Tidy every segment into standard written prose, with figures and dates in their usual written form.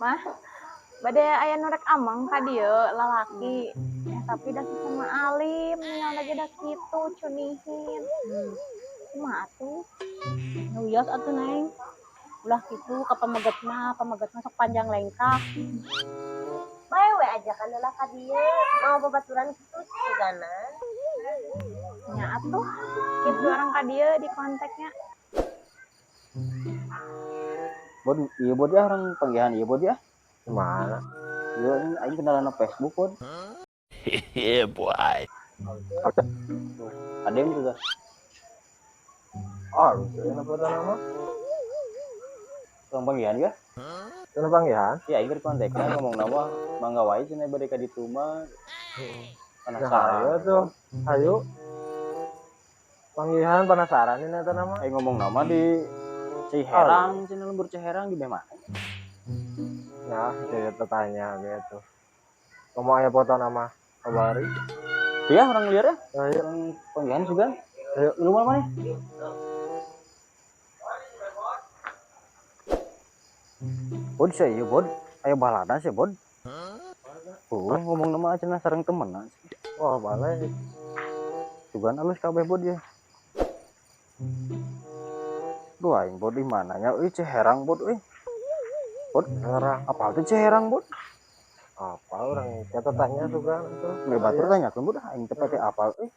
Mah, bade aya nu rek ameng ka dieu lalaki. Eh, tapi da sesama alim, ningal lagi da kitu cunihin. Kumaha atuh? Nu wios atuh, Neng. Ulah kitu ka pameget mah sok panjang lengkah. Bae we ajakan heula ka dieu. Mau babaturan kitu sugana. Nya atuh, kitu orang ka dieu di kontaknya. Bod, iya bod ya orang panggihan iya bod ya. Gimana? Iya, aing kenalan Facebook bod. Yeah, boy. Ada yang juga. Ah, lucu ya foto nama. Orang panggihan ya? Itu panggihan? Iya, aing kontaknya ngomong nama mangga wae cenah bade ka ditu mah. Nah, Penasaran. ayo tuh. Ayo. Panggihan penasaran ini eta nama. Aing ngomong nama di Ciherang, cenah lembur Ciherang di mana? Nah, jadi tanya gitu. Kamu aya foto nama kabari. Iya, orang liar ya. Ayo. Orang panggihan juga. Ayo. Lu mana nih? Bod saya iya bod, ayo balada sih bod. Oh, ngomong nama cenah sareng temenan. Wah, balik. Sugan alus kabeh bod ya. Duh aing bod di mananya euy Ciherang bod euy. Bod, Herang. apa tuh Ciherang bod? Apa orang kita tanya sugan itu. Nggak batur tanyakeun bod aing teh pake apal euy.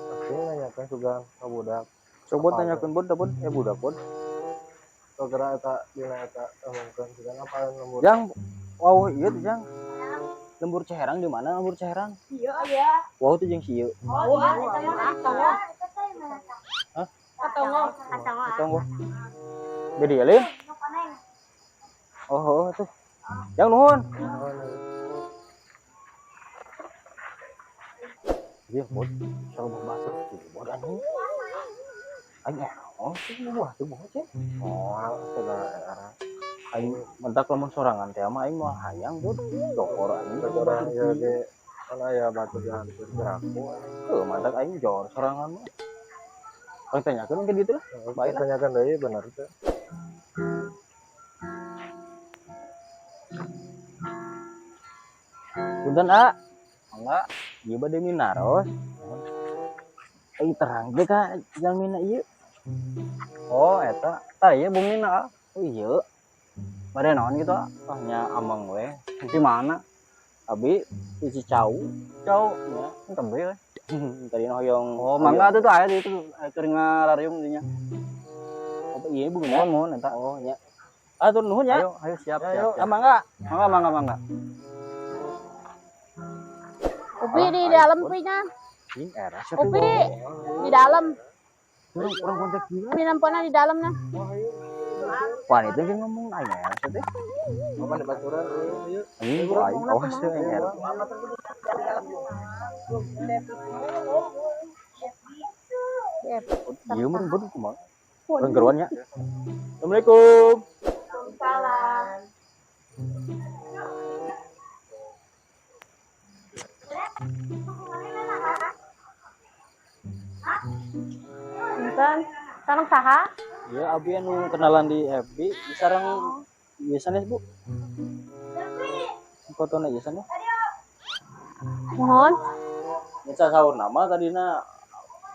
Pasti nanyakeun sugan ka budak. Coba tanyakeun bod da bod, eh budak bod. Sogera eta dina eta ngomongkeun sugan apa lembur. Jang, wow iya tuh Jang. Lembur Ciherang di mana lembur Ciherang? Iya, iya. Wow tuh jeung sieu. Oh, iya, eta mah katongo. Hah? Katongo. Tunggu. Beda ya, Lin? Oh, oh tuh. Jang nuhun. Iya, bod. Selalu batur bod anjing. Aing eh, oh, sih buah tuh buah sih. Moal saudara era. Aing mentak lamun sorangan teh mah aing moal hayang bod. Jokor aing Orang ieu ge kan aya batu dihantur geraku. Heuh, mantak aing jor sorangan mah. Aing tanyakeun ke ditu lah. Baik, tanyakan deui bener teh. Punten A. Mangga, ieu bade minaros. Aing terang ge ka jalmina ieu. Oh, eta. Tah ieu bumina. Oh iya, Bade naon gitu, ah? oh nya ameng we. Di mana? Abi di Cicau. Cau. Nya, Tebe we. tadi hoyong. Oh, mangga tuh tuh aya di itu keur ngarariung dinya. Apa iya bumina? Mohon mohon eta. Oh nya. Atur nuhun ya. Ayo, ayo siap, Ayo. siap. Ah, Siap. mangga. Mangga, mangga, mangga. Upi di dalam pinya. Ini era siapa? Upi di dalam. Urang urang kontak dia. Minampona di dalam nah. Wah, itu kan ngomong aing era teh. Apa di baturan euy, ieu. Anjing aing awas teh aing era. Iya meureun bod kumaha? Urang geruan nya. Assalamualaikum. Salam. Punten. Sareng saha? Iya, abi anu kenalan di FB, sareng ieu sanes, Bu. Fotona ieu sanes. Mohon. Nya saur nama tadina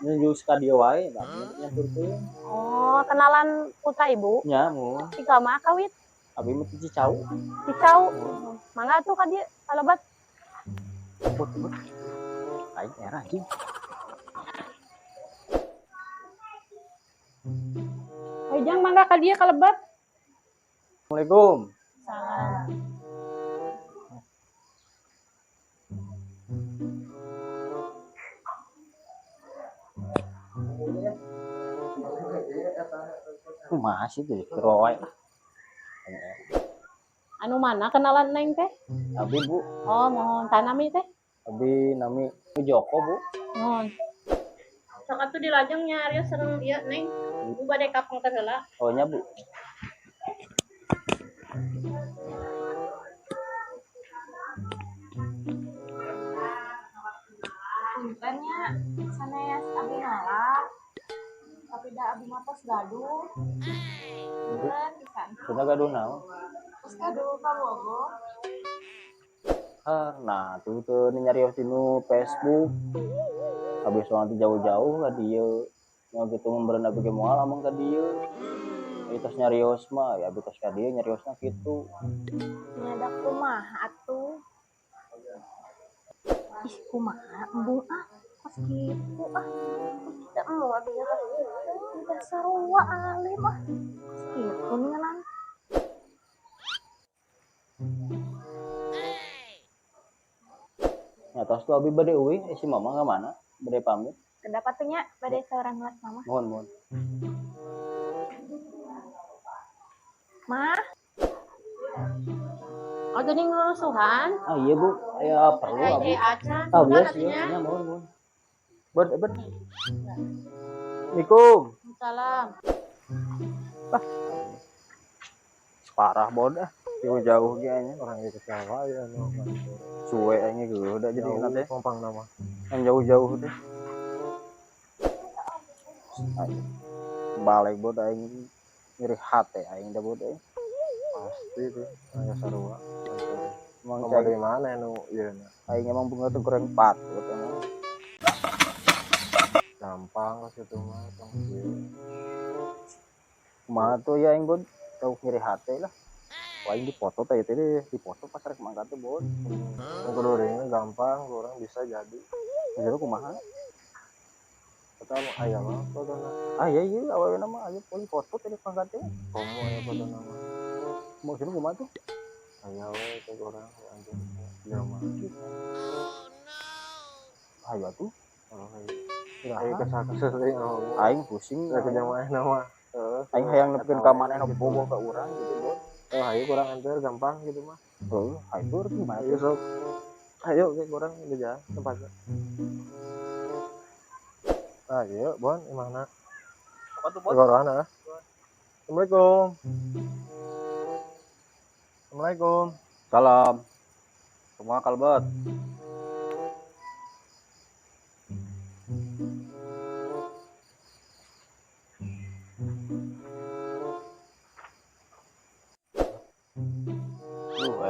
nuju ka dieu wae, tapi nyanturkeun. Oh, kenalan putra ibu. Nya, mun. Tika mah kawit. Abi mah ti Cicau. Cicau. Mangga tuh ka dieu kalebat. Bot, bot. Aing era anjing. Ayo jang mangga ka dieu kalebat. Assalamualaikum. Salam. Kumaha sih jadi keroe lah. Anu mana kenalan neng teh? Abi Bu, Oh, mohon tanami teh. abi nami Joko Bu. Mohon. Sok atuh dilajeng nya Aryo sareng ieu neng. Ibu bade kapang teh heula. Oh nya Bu. Punten nya sanes abi nolak. Tapi da abi mah tos gaduh. Punten pisan. Sudah gaduh naon? Terus kadu kabogoh. Ah, nah tuh tuh nyarios dinu Facebook. Habis nanti jauh-jauh ka dieu. Nya gitu memberen abi ge moal ameng ka dieu. Ieu tos nyarios mah, ya abi tos ka dieu nyariosna kitu. Nya da kumaha atuh? Ih, kumaha embung ah. Kos kitu ah. Teu embung abi ge kos kitu. Udah sarua alim ah. Kos kitu ningalan. Nya tos tuh abi bade euy, si mama ka mana? Bade pamit. Kedapat teh nya bade saurang ngelas mama. Mohon, mohon. Mah, Oh, jadi ngerusuhan? Ah iya Bu, aya perlu abi. Acan. Ah biasa ya, nya mohon, mohon. Bud, bud. Assalamualaikum. Salam. Parah bod ah. Jauh-jauh ge nya. Orang ge kecewa ya anu. Suwe aing ge udah jadi Jauh nanti pompang nama. yang jauh-jauh deh. Aing balik bod aing nyeri hate aing da bod aing. Pasti tuh aya sarua. Emang Kamu dari mana nu ieu na? Aing emang bunga tuh goreng patut emang. Gampang lah situ mah tong kieu. Kumaha tuh ya aing bod tau nyeri hate lah. Wah, aing dipoto teh itu deh, dipoto pas rek mangkat teh bod. Nu kudu ringna gampang, urang bisa jadi. Jadi kumaha? Eta mah aya mah fotona. Ah iya iya awalna mah aya poin foto teh pangkat teh. Komo aya fotona mah. Maksudnya kumaha tuh? Aya we teh urang anjing. Jelema gitu. Ayo tuh. Oh, iya. Aing kesal-kesel teh ngomong. Aing pusing. Rek jamaah nama. Heeh. Aing hayang nepikeun ka manehna bogoh ka urang gitu bod. Oh, ayo kurang antar gampang gitu mah. Heuh, ayo rek gimana Ayo sok. Ayo ke kurang beja tempatnya. Ayo, Bon, imahna. Apa tuh, Bon? Tegorohan ah. Assalamualaikum. Assalamualaikum. Salam. Semua kalbet.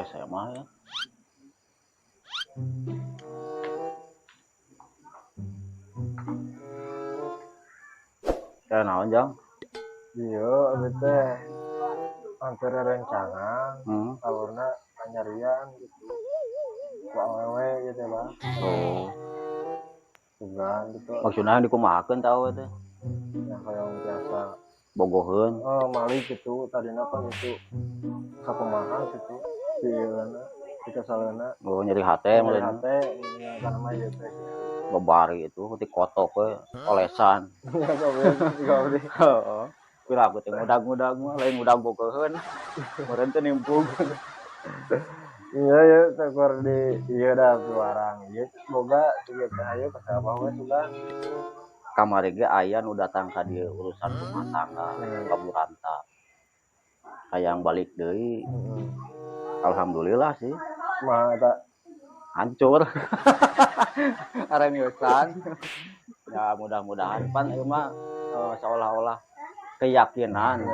SMA ya. Ya naon jang? Iya, abi teh hampir rencangan, alurna kanyarian gitu. Ku awewe gitu lah. Oh. Sugan gitu. Maksudna dikumahakeun tah awewe teh? Ya kayak biasa. Bogoheun. Oh, mali gitu tadina kan itu sakumaha gitu. Di dikesalna. Oh, nyeri hate Nyeri meureun. hate nya kana mah ieu teh. Babari itu ti kotok we olesan. Ya kabeh. Heeh. Pira aku teh ngudag-ngudag mah lain ngudag bogoheun. Meureun teh nimpung. Iya ya tekor di iya dah piwarang. Ieu boga ieu teh ayo ka sabah we sugan. Kamari ge aya nu datang ka dieu urusan rumah tangga ka Buranta. Hayang balik deui. Alhamdulillah sih. Mah eta hancur. Areniusan. Ya mudah-mudahan pan ieu mah seolah-olah keyakinan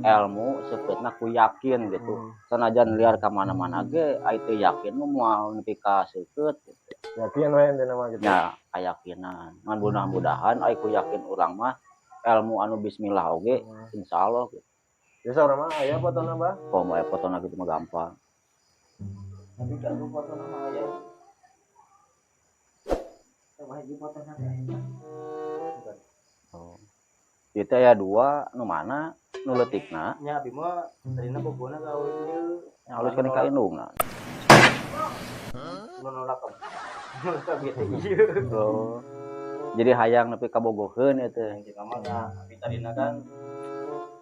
ilmu sepeutna ku yakin gitu. Sanajan liar ka mana-mana ge ai teu yakin mah moal nepi ka seukeut gitu. Yakin we intina mah gitu. Ya, kayakinan. Ngan mudah-mudahan ai ku yakin urang mah ilmu anu bismillah oge insyaallah gitu. Biasa urang mah aya fotona, Bah. Komo aya fotona gitu mah gampang. Tapi kan fotona mah aya. Coba hiji fotona teh. Oh. Ieu teh aya dua nu mana nu leutikna? Nya abi mah tadina bogona ka awewe ieu. Halus kan ka indungna. Nu nolak ka. Nolak ka bieu teh ieu. Oh. Jadi hayang nepi ka bogoheun ieu teh. Jeung mah ka abi tadina kan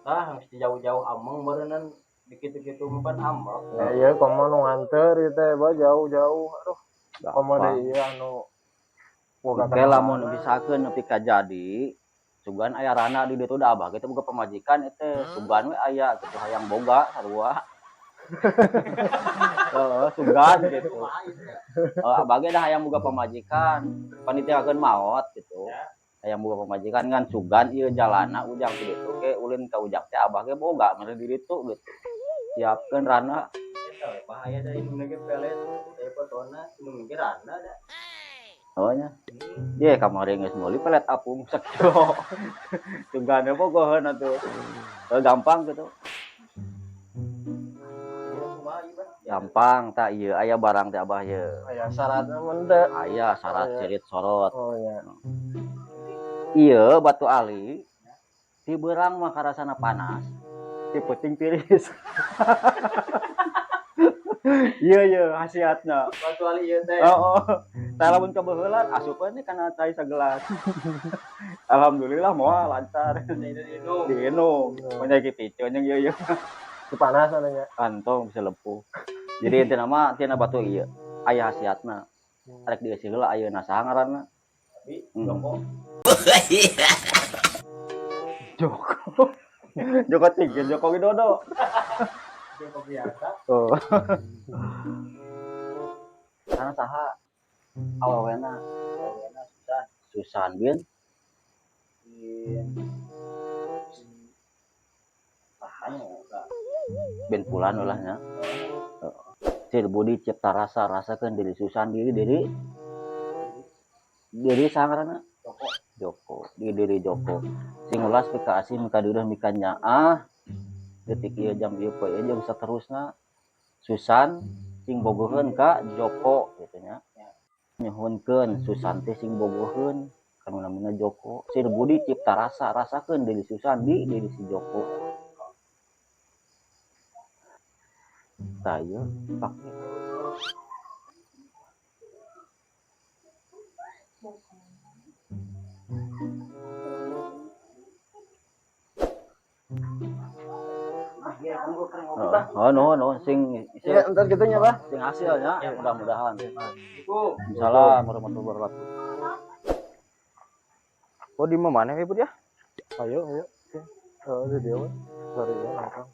tah geus jauh-jauh ameng meureunnan dikitu-kitu mah pan ambek. Ya ieu komo nu nganter ieu teh bah jauh-jauh. Aduh, komo Gampang. deui ieu anu boga Oke lamun misalkeun nepi ka jadi sugan aya rana di ditu da abah ge teh boga pamajikan ieu teh sugan we aya kitu hayang boga sarua. Heeh, sugan gitu. Heeh, abah ge dah hayang boga pamajikan, panitiakeun maot gitu. Hayang boga pamajikan ngan sugan ieu jalana ujang di ditu ke ulin ka ujang teh abah ge boga meureun di ditu gitu. Siapkeun rana. Eta we bahaya da indung ge pelet. Aya fotona indung ge rana da. Oh nya. Ye kamari geus meuli pelet apung sakilo. Tugane bogoheun atuh. Gampang gitu. Gampang tak ieu aya barang teh abah ye. Aya syaratna mun teu. Aya syarat cerit sorot. Oh iya. Ieu batu ali ti beurang mah karasana panas, ti peuting tiris. Iya iya khasiatna. Batu ali ieu teh. Oh, tah lamun kabeuheulan asupeun kana cai sagelas. Alhamdulillah moal lancar. Diinum. Diinum. Penyakit piceun jeung ieu ieu. Kepanasan nya. Kantong bisa lepuh. Jadi intina mah tina batu ieu aya khasiatna. Arek dieusi heula ayeuna saha ngaranna? Joko. Joko. Joko Tingkir, Joko Widodo. Joko biasa. Oh. Karena saha awewena? Awewena Susan. Susan bin bin Fulan ulah nya. Sir Budi cipta rasa rasakeun diri Susan diri diri diri saha ngaranna? Joko. Joko di diri Joko. Sing ulas mika asin mika deureun mika nyaah. Detik ieu jam ieu poe ieu jeung saterusna Susan sing bogoheun ka Joko gitu nya. Nyuhunkeun Susan teh sing bogoheun kanu namina Joko. Sir Budi cipta rasa rasakeun diri Susan di diri si Joko. Tah ieu pake. Oh, no, no, sing, sing, Ya, entar gitu nya, Bah. sing hasilnya, mudah-mudahan. Assalamualaikum. Assalamualaikum warahmatullahi wabarakatuh. Oh, di mana ya, Bud ya? Ayo, ayo. Oh, di dia we. Sorry ya, nongkrong.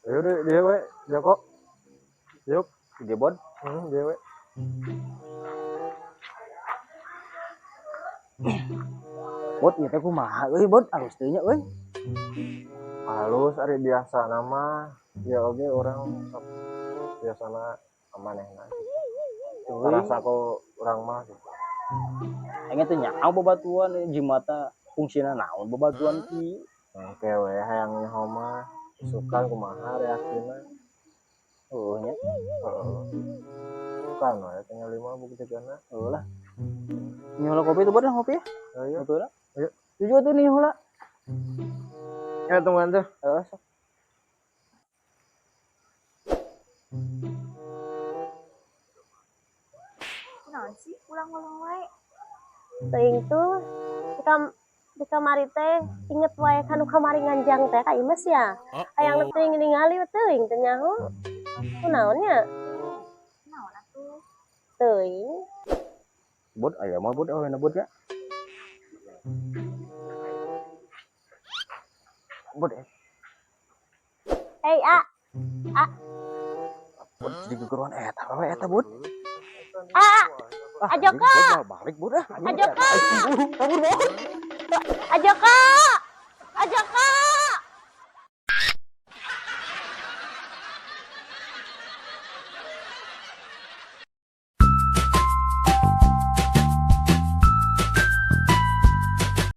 Ayo deh, dia we, Joko. Yuk, Di Bon. Dia we. Bot ieu teh kumaha euy, Bot? Alus teu nya euy. Halus ari biasa nama. Ya oge urang sok biasana amanehna. Rasa ku urang mah gitu. Aing teh nyaho babatuan jimata fungsina naon babatuan ki. Oke we hayang nyaho mah suka kumaha reaksina. Heuh nya. Heeh. Suka we tinggal lima bukti kana. Heuh lah. Nyola kopi tuh, Bot, lah ngopi ya. Ayo. Betul lah. Ayo. Tujuh tuh nih heula. Ya tungguan tuh. Heeh, sok. Kunaon sih ulang-ulang wae? Teuing tuh di kamari teh inget wae kanu kamari nganjang teh ka Imes ya. Hayang teuing ningali teuing teh nyaho. Kunaon nya? Kunaon atuh? Teuing. Bot aya mah bot awena bot ya. Bot. Hei, A. A. Bot jadi gegeruan eta we eta bot. A. Ajoko. Balik bot ah. Ajoko. Kabur bot. Ajoko.